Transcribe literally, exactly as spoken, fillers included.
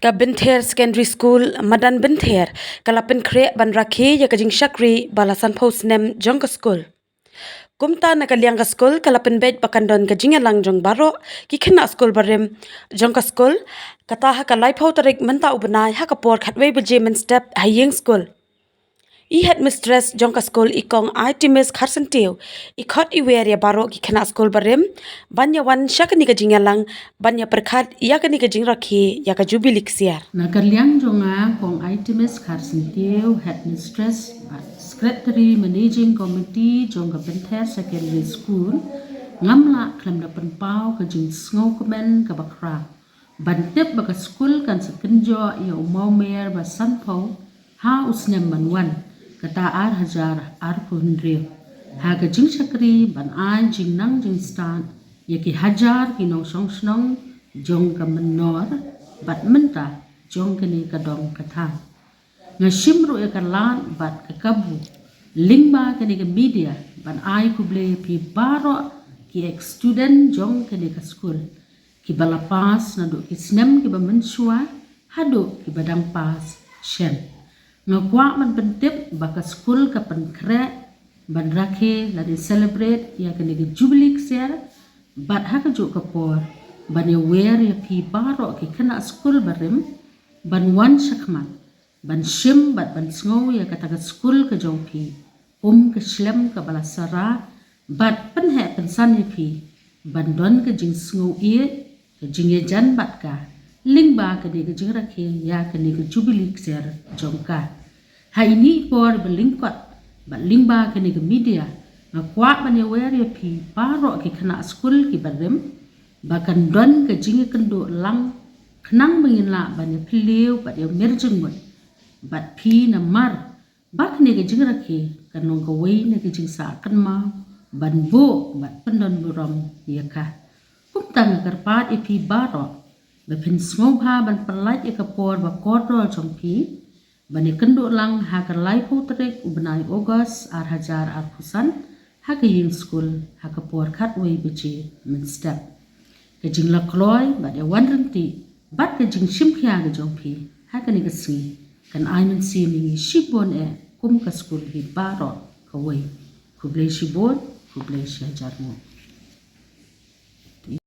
Ka Bynther Secondary School, Madan Bynther, ka la pynkhreh ban rakhe ïa ka jingshakri ba la sanphew snem jong ka skul. Kumta na ka liang ka skul ka la pynbeit ba kan don ka jingïalang jong baroh ki khynnah skul barim jong ka skul, kata ha ka laiphew tarik mynta u bnai ha ka por khatwei baje mynstep ha ïing skul. I headmistress jong ka skul i Kong Artemis Kharsyntiew i khot i wer ïa baroh ki khynnah skul barim ban ïa wan sha kane ka jingïalang ban ïa pyrkhat ïa kane ka jingrakhe ïa ka jubili ksiar. Na ka liang jong nga Kong Artemis Kharsyntiew, headmistress bad secretary managing committee jong ka Bynther Secondary School, ngam lah khlem da pynpaw ka jingsngewkmen kaba khraw ban tip ba ka skul kan sa kynjoh ïa u mawmer ba sanphew ha u snem ban wan, kata ar hajar arphew hynriew, ha ka jingshakri ban ai jingnang jingstad ïa ki hajar ki nongshong shnong jong ka Mynnor bad mynta jong kane ka dong ka thaiñ. Nga shim ruh ïa ka lad bad ka kabu lyngba kane ka media ban ai khublei ïa phi baroh ki ex student jong kane ka skul, kiba la pass naduh ki snem kiba mynshuwa haduh kiba dang pass shen. Nga kwah ban pyntip ba ka skul ka pynkhreh ban rakhe lane celebrate ïa kane ka jubili ksiar, bad ha kajuh ka por ban ïa wer ïa phi baroh ki khynnah skul barim ban wan shakhmat ban shim bad ban sngew ïa kata ka skul ka jong phi kum ka shlem kaba la sara, bad pynheh pynsan ïa phi ban don ka jingsngew ïeit, ka jingïajan bad ka lyngba kane ka jingrakhe ïa kane ka jubili ksiar jong ka. Ha ine i por ba lyngkot bad lyngba kane ka media, nga kwah ban ïa wer ïa phi baroh ki khynnah skul kiba rim ba kan don ka jingïakynduh lang khnang ba ngin lah ban ïa phylliew bad ïa mir jingmut bad phi namar ba kane ka jingrakhe kan long kawei na ka jingsah kynmaw ban buh bad pyndon burom ïa ka. Kumta nga kyrpad ïa phi baroh ba phin sngewbha ban pyllait ïa ka por ba kordor jong phi ban ïakynduh lang ha ka laiphew tarik u bnai August ar hajar arphew san ha ka ïing skul ha ka por khatwei baje mynstep. Ka jinglakhloh bad ïa wan ryntih bad ka jingshimkhia ka jong phi ha kane ka sngi kan ai mynsiem ïa ngi shibun eh kum ka skul hi baroh kawei. Khublei shibun, khublei shihajar nguh.